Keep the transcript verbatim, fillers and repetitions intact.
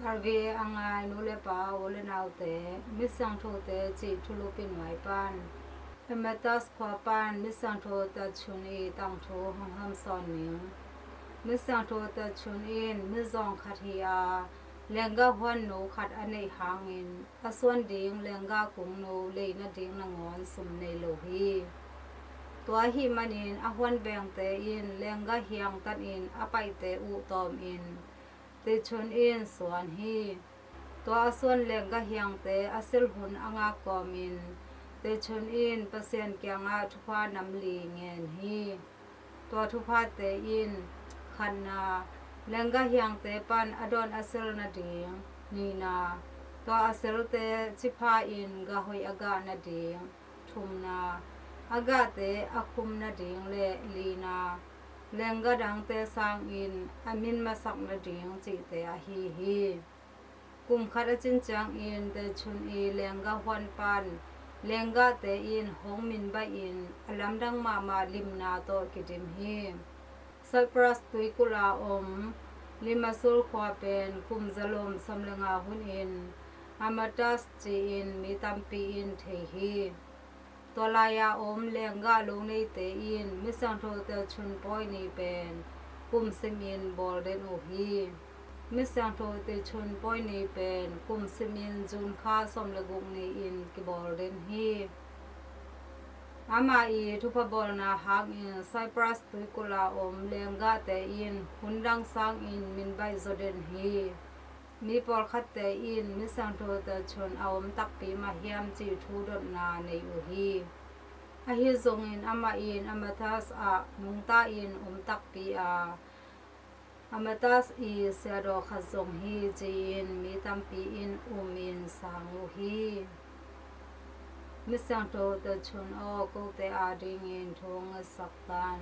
RVA a ngai nu le pa, u le naute, Misiangthote cih thulupi nuai pan Amatas khua pan Misiangtho Te Chun i tangthu hong hamsawn ning. Misiangtho Te Chun in mizawng khat hi a, lenggah huannu khat a neih hangin a suan ding lenggah kungnu lei nading nangawn sum nei lo hi. Tua ahih manin a huan vengte in lenggah hiang tanin a paihte uh tawmin Te Chun in suan hi. Tua a suan lenggah hiangte a sil hun a ngak kawmin Te Chun in Pasian kiangah thupha nam li ngen hi. Tua thuphate in, khatna, lenggah hiangte pan a dawn a sil nading; nihna, tua a silte cipha-in gah hoih a gah nading; thumna, a gahte a khum nading; le lina, lenggah dangte sangin a min masak nading cihte ahi hi. Kum khat a cin ciangin Te Chun i lenggah huan pan lenggahte in hong min baihin a lamdang mahmah limna tawh kidim hi. Cyprus tuikulh a om Limassol khua pen kum zalom sawm le nga hunin Amatas ci-in mi tampi in thei hi. Tua lai-a om lenggah lo neite in Misiangtho Te Chun pawi ni pen kum simin bawl den uh hi. Misiangtho Te Chun pawi ni pen kum simin June kha sawm le guk ni-in kibawl den hi. Amah i thupha bawlna hangin Cyprus tuikulh a om lenggahte in hun dang sangin min baih zaw den hi. Mi pawlkhatte in Misiangtho Te Chun a om takpi mah hiam cih thu dotna nei uh hi. Ahi zongin amah in Amatas ah nungta-in om takpi a, Amatas i siadaw khat zong hi ci-in mi tampi in umin sang uh hi. Misiangtho Te Chun aw, kote adingin thu hong ngetsak tan.